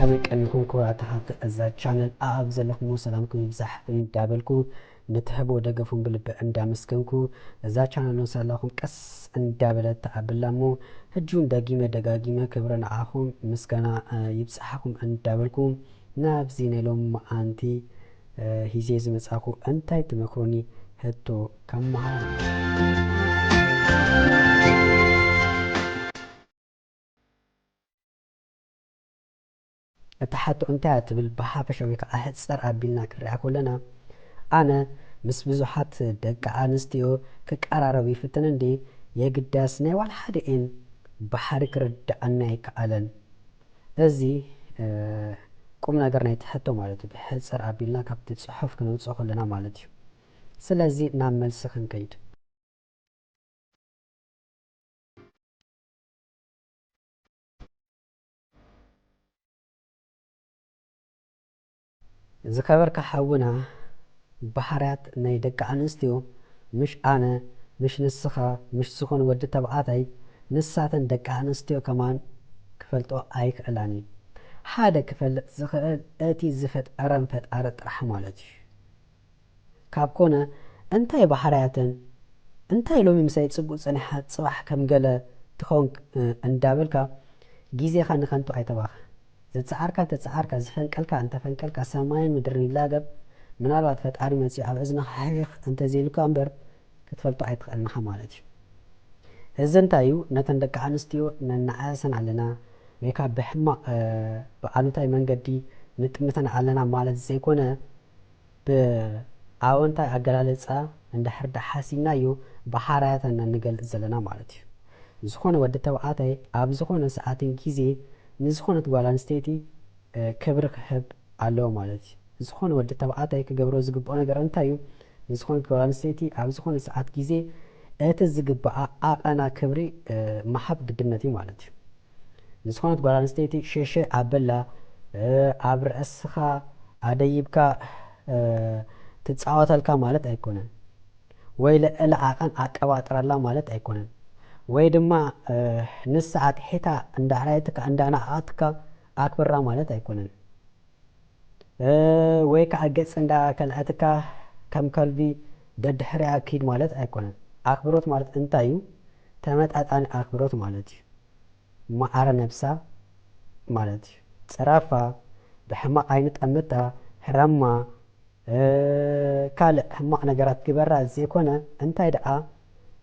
ቅድሚኹም ክቡራት ተኸታተልቲ እዛ ቻነል ኣብ ዘለኹም ሰላምኩም ይብዛሕ እንዳበልኩ ንትህቦ ደገፉን ብልቢ እንዳመስገንኩ እዛ ቻነል ንሰላኹም ቀስ እንዳበለት ትዓብላ እሞ ሕጂ እውን ደጊመ ደጋጊመ ክብሪ ንዓኹም ምስጋና ይብጻሕኩም እንዳበልኩ ናብዚ ናይ ሎሚ መዓንቲ ሂዜ ዝመጻኹ እንታይ ትመክሩኒ ሕቶ ከመሃር እታ ሕቶ እንታይ እያ ትብል ብሓፈሻዊ ከዓ ሕፅር ኣቢልና ክንሪኣ ከለና ኣነ ምስ ብዙሓት ደቂ ኣንስትዮ ክቀራረብ ይፍትን እንዲ የግዳስ ናይ ዋላ ሓደኤን ባሕሪ ክርድኣና ኣይከኣለን። እዚ ቁም ነገር ናይቲ ሕቶ ማለት እዩ። ብሕፅር ኣቢልና ካብቲ ፅሑፍ ክነውፅኦ ከለና ማለት እዩ። ስለዚ ናብ መልሲ ክንከይድ። ዝኸበርካ ሓውና፣ ባህርያት ናይ ደቂ ኣንስትዮ ምሽ ኣነ፣ ምሽ ንስኻ፣ ምሽ ዝኾነ ወዲ ተባዕታይ፣ ንሳተን ደቂ ኣንስትዮ ከማን ክፈልጦ ኣይክእላን እዩ። ሓደ ክፈልጥ ዝኽእል እቲ ዝፈጠረን ፈጣሪ ጥራሕ ማለት እዩ። ካብ ኮነ እንታይ ባህርያተን እንታይ ሎሚ ምሳይ ጽቡቕ ጸኒሓ ጽባሕ ከም ገለ ትኸውን እንዳበልካ ግዜኻ ንኸንቱ ኣይተባኽን። ዝጸዓርካ እንተጸዓርካ ዝፈንቀልካ እንተፈንቀልካ ሰማይን ምድርን ይላገብ። ምናልባት ፈጣሪ መጺኡ ኣብ እዝንኻ ሕኺኽ እንተዘይሉካ እምበር ክትፈልጦ ኣይትኽእልን ኢኻ ማለት እዩ። እዚ እንታይ እዩ? ነተን ደቂ ኣንስትዮ ነነኣእሰን ኣለና ወይ ካብ ብሕማቕ ብኣሉታዊ መንገዲ ንጥምተን ኣለና ማለት ዘይኮነ ብኣወንታዊ ኣገላልጻ እንድሕር ደኣ ሓሲብናዮ ብሓራያትና ንገልጽ ዘለና ማለት እዩ። ዝኾነ ወዲ ተባዕታይ ኣብ ዝኾነ ሰዓትን ግዜ ንዝኾነት ጓል ኣንስተይቲ ክብሪ ክህብ ኣለዎ ማለት እዩ። ዝኾነ ወዲ ተባዕታይ ክገብሮ ዝግብኦ ነገር እንታይ እዩ? ንዝኾነት ጓል ኣንስተይቲ ኣብ ዝኾነ ሰዓት ግዜ እቲ ዝግብኣ ኣቐና ክብሪ ምሃብ ግድነት እዩ ማለት እዩ። ንዝኾነት ጓል ኣንስተይቲ ሸሸ ኣበላ ኣብ ርእስኻ ኣደይብካ ትጻወተልካ ማለት ኣይኮነን። ወይ ልዕሊ ዓቐን ኣቀባጥረላ ማለት ኣይኮነን። ወይ ድማ ንሳ ኣትሒታ እንዳዕረየትካ እንዳነዓቐትካ ኣክብራ ማለት ኣይኮነን። ወይ ከዓ ገጽ እንዳከልዐትካ ከም ከልቢ ደድሕሪኣ ኪድ ማለት ኣይኮነን። ኣክብሮት ማለት እንታይ እዩ? ተመጣጣኒ ኣክብሮት ማለት እዩ። ማዕረ ነብሳ ማለት እዩ። ጽረፋ፣ ብሕማቕ ዓይኒ ጠምታ፣ ህረማ፣ ካልእ ሕማቕ ነገራት ግበራ ዘይኮነ እንታይ ደኣ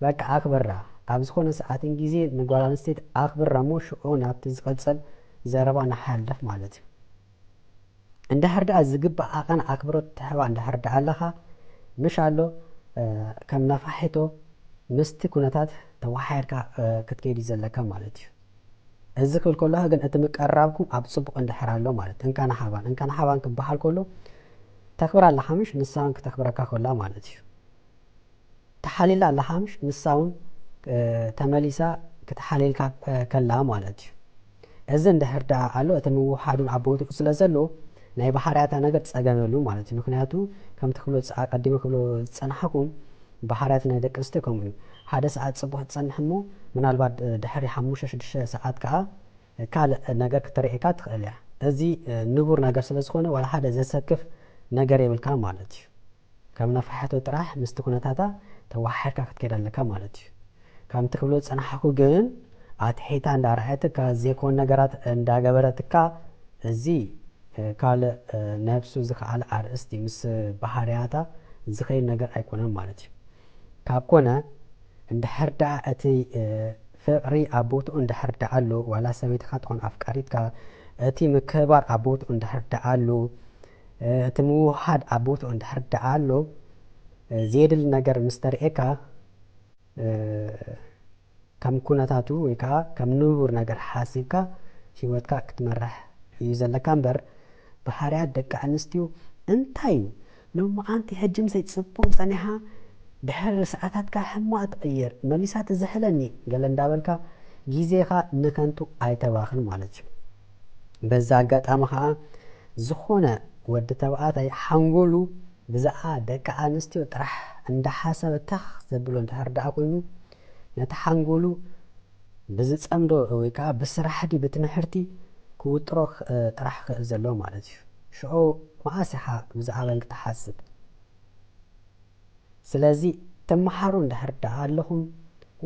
በቃ ኣክብራ። ኣብ ዝኾነ ሰዓትን ግዜ ንጓል ኣንስተይቲ ኣክብራ እሞ ሽዑ ናብቲ ዝቕጽል ዘረባ ንሓልፍ ማለት እዩ። እንድሕር ደኣ ዝግባእ ዓቐን ኣክብሮት ትሕባ እንድሕር ደኣ ኣለኻ ምሽ ኣሎ ከም ነፋሒቶ ምስቲ ኩነታት ተወሓሒድካ ክትከይድ እዩ ዘለካ ማለት እዩ። እዚ ክብል ከለኹ ግን እቲ ምቅርራብኩም ኣብ ጽቡቕ እንድሕር ኣሎ ማለት እንካን ሓባን እንካን ሓባን ክበሃል ከሎ ተኽብራ ኣለኻ ምሽ ንሳ እውን ክተኽብረካ ከላ ማለት እዩ። ተሓሊላ ኣለኻ ምሽ ንሳ እውን ተመሊሳ ክትሓልየልካ ከላ ማለት እዩ። እዚ እንድሕር ደኣ ኣሎ እቲ ምውሓዱን ኣብ ቦትኡ ስለ ዘሎ ናይ ባህርያታ ነገር ጸገም የብሉን ማለት እዩ። ምክንያቱ ከምቲ ክብሎ ኣቀዲመ ክብሎ ዝጸናሕኩ ባህርያት ናይ ደቂ ኣንስትዮ ከምኡ እዩ። ሓደ ሰዓት ጽቡቕ ትጸንሕ እሞ ምናልባት ድሕሪ ሓሙሽተ ሽዱሽተ ሰዓት ከኣ ካልእ ነገር ክተርእየካ ትኽእል እያ። እዚ ንቡር ነገር ስለ ዝኾነ ዋላ ሓደ ዘሰክፍ ነገር የብልካን ማለት እዩ። ከም ነፋሒቶ ጥራሕ ምስቲ ኩነታታ ተወሓሒድካ ክትከይድ ኣለካ ማለት እዩ። ከምቲ ክብሎ ዝጸናሕኩ ግን ኣትሒታ እንዳረኣየትካ ዘይኮን ነገራት እንዳገበረትካ እዚ ካልእ ነብሱ ዝኸኣለ ኣርእስቲ ምስ ባህርያታ ዝኸይድ ነገር ኣይኮነን ማለት እዩ። ካብ ኮነ እንድሕር ደኣ እቲ ፍቕሪ ኣብ ቦትኡ እንድሕር ደኣ ኣሎ ዋላ ሰበይትኻ ትኾን ኣፍቃሪትካ እቲ ምክብባር ኣብ ቦትኡ እንድሕር ደኣ ኣሎ እቲ ምውሃድ ኣብ ቦትኡ እንድሕር ደኣ ኣሎ ዘየድሊ ነገር ምስ ተርእየካ ከም ኩነታቱ ወይ ከዓ ከም ንቡር ነገር ሓሲብካ ህይወትካ ክትመርሕ እዩ ዘለካ እምበር ባህርያት ደቂ ኣንስትዮ እንታይ እዩ? ሎማዓንቲ ሕጂ ምሰይ ጽቡቕ ጸኒሓ ድሕሪ ሰዓታት ከኣ ሕማቕ ትቕይር መሊሳ ትዝሕለኒ ገለ እንዳበልካ ግዜኻ ንከንቱ ኣይተባኽን ማለት እዩ። በዚ ኣጋጣሚ ከኣ ዝኾነ ወዲ ተባዕታይ ሓንጎሉ ብዛዕባ ደቂ ኣንስትዮ ጥራሕ እንዳሓሰበ ተኽ ዘብሎ እንድሕር ደኣ ኮይኑ ነቲ ሓንጎሉ ብዝጸምዶ ወይ ከዓ ብስራሕ ድዩ ብትምህርቲ ክውጥሮ ኽ- ጥራሕ ክእል ዘሎ ማለት እዩ። ሽዑ መዓስ ኢኻ ብዛዕባን ክትሓስብ? ስለዚ ትመሃሩ እንድሕር ደኣ ኣለኹም፣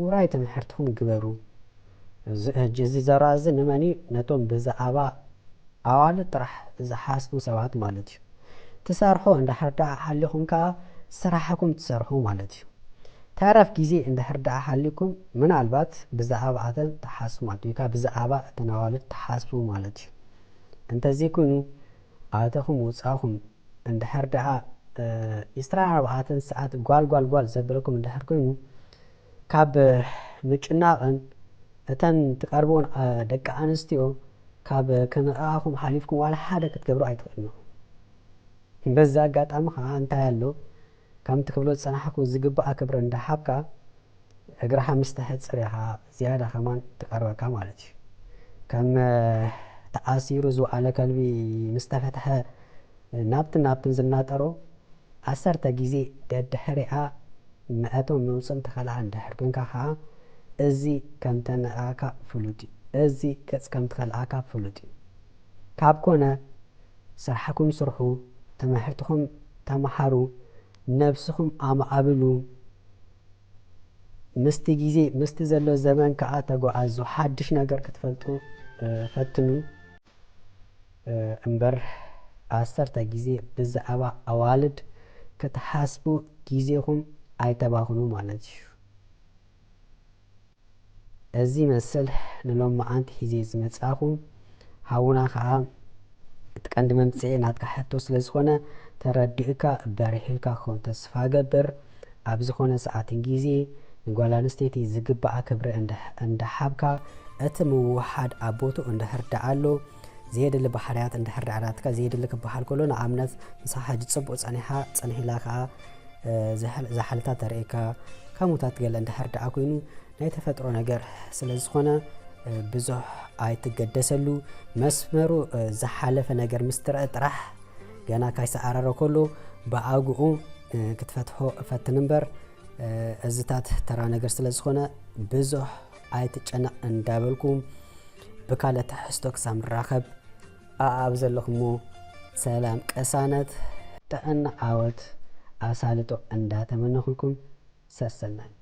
ውራይ ትምህርትኹም ግበሩ። እዚ ሕጂ እዚ ዘረባ እዚ ንመን እዩ? ነቶም ብዛዕባ ኣዋልድ ጥራሕ ዝሓስቡ ሰባት ማለት እዩ። ትሰርሑ እንድሕር ደኣ ሃሊኹም ከኣ ስራሕኩም ትሰርሑ ማለት እዩ። ተረፍ ግዜ እንድሕር ደኣ ሃሊኩም ምናልባት ብዛዕባ ኣተን ትሓስቡ ማለት እዩ። ብዛዕባ እተን ኣዋልድ ትሓስቡ ማለት እዩ። እንተዘይኮይኑ ኣተኹም ውፃኹም እንድሕር ደኣ ዒስራን ኣርባዕተን ሰዓት ጓል ጓል ጓል ዘብለኩም እንድሕር ኮይኑ ካብ ምጭናቕን እተን ትቀርብዎን ደቂ ኣንስትዮ ካብ ክንዕኣኹም ሓሊፍኩም ዋላ ሓደ ክትገብሩ ኣይትኽእሉ። በዚ ኣጋጣሚ ከዓ እንታይ ኣሎ? ከምቲ ክብሎ ዝፀናሕኩ ዝግባኣ ክብሪ እንዳሓብካ እግርኻ ምስ ተሕፅር ኢኻ ዝያዳ ከማን ትቐርበካ ማለት እዩ። ከም ተኣሲሩ ዝወዓለ ከልቢ ምስ ተፈትሐ ናብትን ናብትን ዝናጠሮ ዓሰርተ ግዜ ደድሕሪኣ ምእቶም ምውፅን ተኸልኣ እንድሕር ኮንካ ከዓ እዚ ከም ተነኣካ ፍሉጥ እዩ። እዚ ገፅ ከም ትኸልኣካ ፍሉጥ እዩ። ካብ ኮነ ስራሕኩም ስርሑ፣ ትምህርትኹም ተመሃሩ፣ ነብስኹም ኣማዕብሉ። ምስቲ ግዜ ምስቲ ዘሎ ዘመን ከዓ ተጓዓዙ። ሓድሽ ነገር ክትፈልጡ ፈትኑ እምበር ዓሰርተ ግዜ ብዛዕባ ኣዋልድ ክትሓስቡ ግዜኹም ኣይተባኽኑ ማለት እዩ። እዚ ይመስል ንሎማዓንቲ ሒዘ ዝመጻኹ። ሓውና ከኣ እቲ ቀንዲ መምጽኤ ናትካ ሕቶ ስለ ዝኾነ ተረዲእካ በሪህ ኢልካ ክኸውን ተስፋ እገብር። ኣብ ዝኾነ ሰዓትን ግዜ ንጓል ኣንስተይቲ ዝግባኣ ክብሪ እንዳ- እንዳሓብካ እቲ ምውሓድ ኣብ ቦትኡ እንድሕር ደኣ ኣሎ ዘየድሊ ባህርያት እንድሕር ደኣ ናትካ ዘየድሊ ክበሃል ከሎ ንኣብነት ምሳኻ ሕጂ ጽቡቕ ጸኒሓ ጸኒሕላ ከኣ ዝሓልታት ተርእየካ ከምኡታት ገለ እንድሕር ደኣ ኮይኑ ናይ ተፈጥሮ ነገር ስለ ዝኾነ ብዙሕ ኣይትገደሰሉ። መስመሩ ዝሓለፈ ነገር ምስ ትረአ ጥራሕ ገና ካይሰዓረረ ከሎ ብኣግኡ ክትፈትሖ ፈትን እምበር እዚታት ተራ ነገር ስለ ዝኾነ ብዙሕ ኣይትጨነቕ እንዳበልኩ ብካልእ ትሕዝቶ ክሳብ ንራኸብ ኣኣብ ዘለኹሞ ሰላም ቅሳነት ጥዕና ዓወት ኣሳልጦ እንዳተመነኹልኩም ሰሰናይ።